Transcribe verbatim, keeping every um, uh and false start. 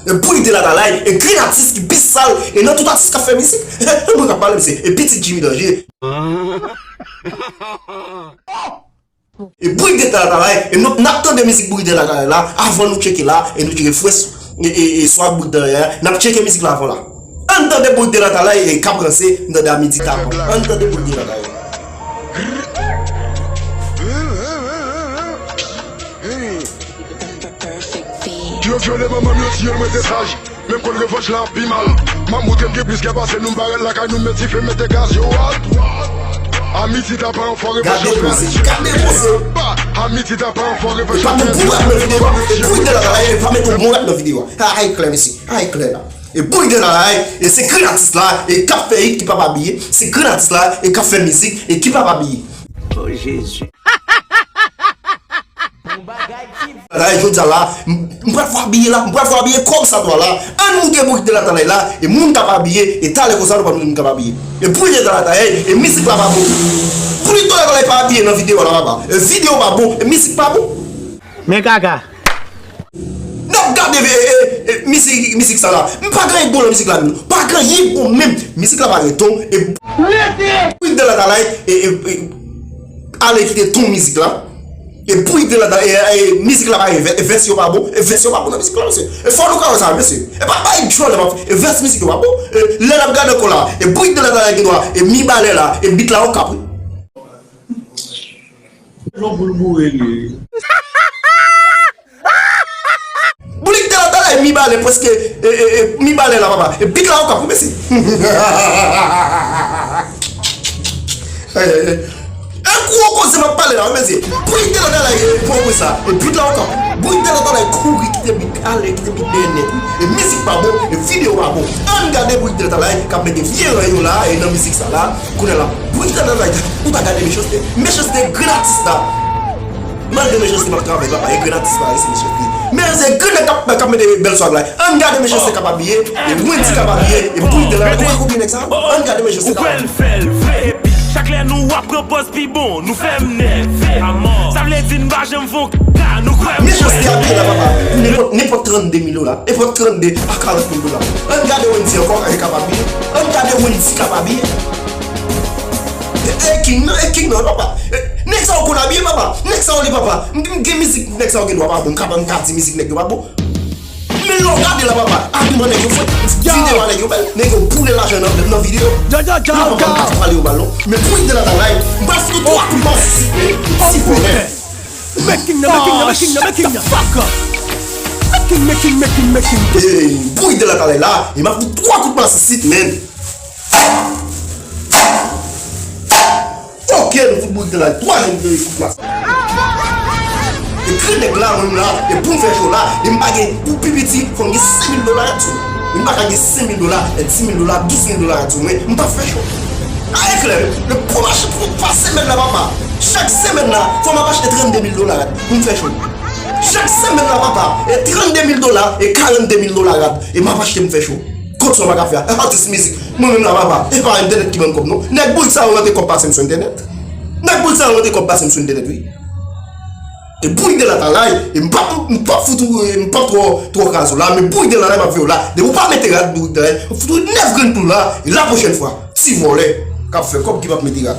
E Bourik de Latalay, e grenn atis ki pi sal, e nan tout atis k ap fè mizik, e mwen k ap pale, mesye, e pitit Jimmy Danger. E Bourik de Latalay, e nou, n ap tande mizik Bourik de Latalay la, avan nou tcheke la, e nou tcheke fwès, e, e, e swa Bourik de Latalay, n ap tcheke mizik la avan la. Ann tande Bourik de Latalay, e k ap ranse, n tande a midi tapan. Ann tande Bourik de Latalay. Yo vyole manman m, yo tiye l, mwen te saj. Men m konn revanch la ap pi mal. M ap montre m gen plis gè pase nou, m bare l lakay nou, m met dife, m mete gaz, yo al. A midi tapan, anfòre, revanch yo fè. A midi tapan, anfòre, revanch yo fè. E pa met yon bon rap nan videyo a. Ay, klè, mesye. Ay, klè la. E Bourik de Latalay, e se grenn atis la, e k ap fè hit ki p ap abiye. Se grenn atis la, e k ap fè mizik, e ki p ap abiye. Oh Jezi. Latalay, jodi a la, m pral fè w abiye la, m pral fè w abiye kòm sa dwa la. Ann montre Bourik de Latalay la, e moun k ap abiye, e talè konsa nou pral montre moun k ap abiye. E Bourik de Latalay, e mizik la pa bon. Bourik de Latalay pa abiye nan videyo a la, papa. E videyo pa bon, e mizik pa bon. Men kaka. N ap gade e, e, e, mizik, mizik sa la. M pa gen anyen k bon nan mizik la menm. Pa gen anyen k bon menm. Mizik la pa gen ton. E Bourik de Latalay, e, e, e, ale kite ton mizik la. E Bourik de Latalay, e, e, mizik la pa gen vè-, e vès yo pa bon. E vès yo pa bon nan mizik la, mesye. E fò nou ka wè sa, mesye. E pa bay djòl la, e vès mizik yo pa bon. E lè n ap gade ankò la, e Bourik de Latalay gen dwa, e mi balè la, e bit la okap wi. Non, boul boure li. Bourik de Latalay, mi balè, prèske, e, e, e, mi balè la, papa. E bit la okap wi, mesye. E gwo koze m ap pale la wi, mesye. Bourik de Latalay, e, pran wi sa. E bit la okap. Bourik de Latalay kouri kite bit, ale kite bit dèyè nèt wi. E mizik pa bon, e videyo pa bon. Ann gade Bourik de Latalay k ap mete vye ran yo la, e nan mizik sa la. Kounye a la, Bourik de Latalay, ou ta gade Mechanste. Mechanste grenn atis la. Malgre Mechanste p ap travay, papa, e grenn atis la, e se Mechanste. Men se grenn nèg k ap, k ap mete bèl swag la. Ann gade Mechanste k ap abiye, e Wendy k ap abiye, e Bourik de Latalay. Ou ka kopye nèg sa? Ann gade Mechanste k ap abiye. Epi chak lè nou ap pran pòz pi bon, nou fè m nève. Sa vle di n pa janm fè yon kaka, nou kwè m. Mechanste abiye la, papa. Nenpòt, nenpòt trannde mil dola. Nenpòt trannde a karant mil dola. Ann gade Wendy ankò, e k ap abiye. Ann gade Wendy k ap abiye. E, e King nan, e King nan, papa. E, nèg sa yo konn abiye, papa. Nèg sa yo li, papa. M, m gen mizik, nèg sa yo gen dwa pa bon. M ka, m ka di mizik nèg yo pa bon. Men lè w gade la, papa, abiman nèg yo fre. Videyo a nèg yo bèl. Nèg yo boule lajan nan, nan videyo. Yo, yo, yo, yo. Pale yo balon. Men Bourik de Latalay, m pral fout ou twa kout masisi. Ti vòlè. Making nan, making nan, making nan, making nan. Fuck up. Making, making, making, making. Ey, Bourik de Latalay la, e m ap fout twa kout masisi, men. Ok, nou fout Bourik de Latalay twa kout masisi. E grenn nèg la, mwen menm la, e pou m fè cho la, e m pa gen, pou pi piti, fò m gen senk mil dola rad sou mwen. E m pa ka gen senk mil dola, e dis mil dola, douz mil dola rad sou mwen, m p ap fè cho. A e klè, le pou mache pou pa semèn la, papa. Chak semèn la, fò m ap achte trannde mil dola rad pou m fè cho. Chak semèn la, papa, e trannde mil dola, e karannde mil dola rad, e m ap achte m fè cho. Kot sa w pa ka fè a? Atis mizik. Mwen menm la, papa, e pa entènèt ki ban m kòb, non. Nèg Bourik sa yo rantre kòb pase m sou entènèt. Nèg Bourik sa yo rantre kòb pase m sou entènèt, wi. E Bourik de Latalay, e m p ap, m p ap fout ou, e m p ap twò, twò kraze w la, men Bourik de Latalay m ap veye w la. Depi w pa mete rad Bourik de Latalay, m fout ou nèf grenn poul la, e la pwochèn fwa, ti vòlè, k ap fè kòb ki p ap mete rad.